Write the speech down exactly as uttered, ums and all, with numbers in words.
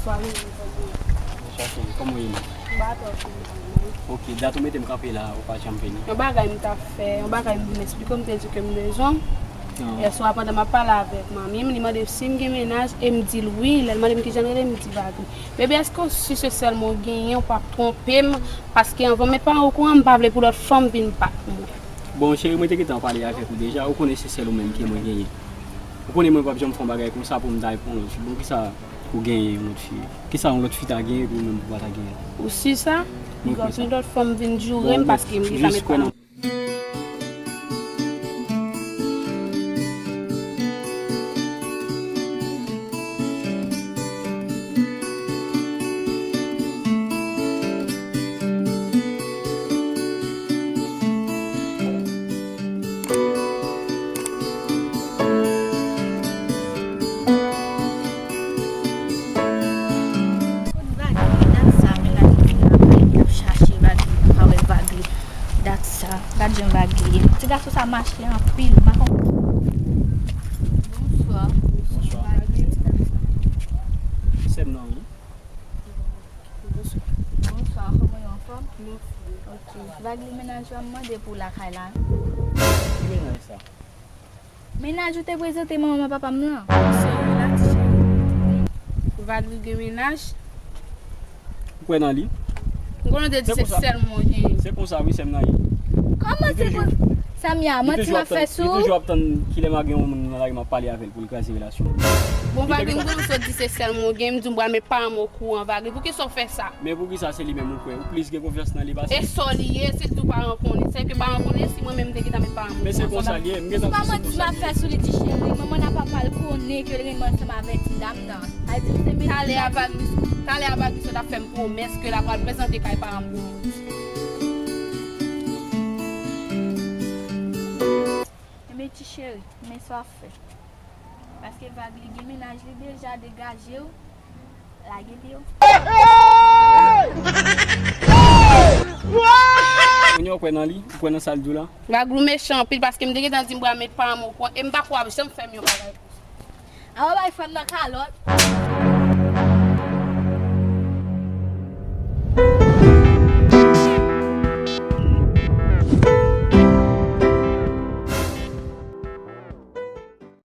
Bonswa, Lili, kòman w ye? Bonswa, cheri, kòman w ye menm? M pa twò fini. Ok, dat ou mete m kanpe la, ou pa janm vini. Yon bagay m t ap fè, yon bagay m vin eksplike w, m te di ke m bezwen w. Yèswa, pandan m ap pale avèk manmi m, li mande m si m gen mennaj, e m di l wi. Lè l mande m kijan l rele, m di Vagri. Bebe, èske w si se sèl mwen w genyen, ou p ap twonpe m? Paske anvan m met paran okouran, m pa vle pou lòt fanm vin bat mwen. Bon, cheri, mwen te gentan pale avèk ou deja. Ou konnen se sèl ou menm ke mwen genyen. Ou konnen mwen p ap janm fè yon bagay konsa pou m ta al pran yon lòt fi. Bon, kisa ou genyen yon lòt fi? Kisa yon lòt fi ta genyen epi ou menm ou pa ta genyen? Ou si sa? Mwen kwè sa. Gen lòt fanm vin joure m paske m gentan met paran. Kot Vagri? Dat sa, mennaj li vin apre, y ap chache Vagri, pa wè Vagri. Dat sa, gad jan Vagri ye. Ti gason sa mache anpil, m pa konprann. Bonswa. Bonswa. Vagri, ti gason. Sè m nan, wi. Bonswa. Bonswa, kòman w ye, anfòm? M anfòm. Ok. Vagri, mennaj ou a m mande pou w lakay la. Ki mennaj sa? Mennaj ou te prezante manman papa m nan. Serye la, ti cheri? Vagri gen mennaj? Ou kwè nan li? M konnen w te di se sèl mwen w genyen. Se konsa, wi, sè m nan ye. Kòman se konsa? Samia, manti m ap fè sou ou? Li toujou ap tann kilè m a gen yon moun nan lari m ap pale avè l pou l kraze relasyon nou. Bon, Vagri, m konnen w sot di se sèl mwen w genyen, m di m pral met paran m okouran, Vagri. Poukisa w fè sa? Men poukisa se li menm ou kwè? Ou plis gen konfyans nan li pase m? E sa w li ye, si l di w paran konnen. Sèke paran konnen, si mwen menm m te gentan met paran m okouran. Men se konsa l ye, m gentan di se konsa l ye. Se pa manti m ap fè sou li, ti cheri. Manman n a papa l konnen ke l renmen ansanm avèk ti dam nan. Sa di m se mennaj. Talè a Vagri, talè a Vagri sot ap fè m pwomès ke l ap al prezante kay paran m pou mwen. Ebyen, ti cheri, men sa w ap fè. Paske Vagri gen mennaj li deja, degaje w. Lage pye w. Kounye a w kwè nan li? Ou kwè nan sa l di w la? Vagri, ou mechan anpil paske m te gentan di m pral met paran m okouran e m pa kwè w ap janm fè m yon bagay konsa. A w bay frè m nan kalòt.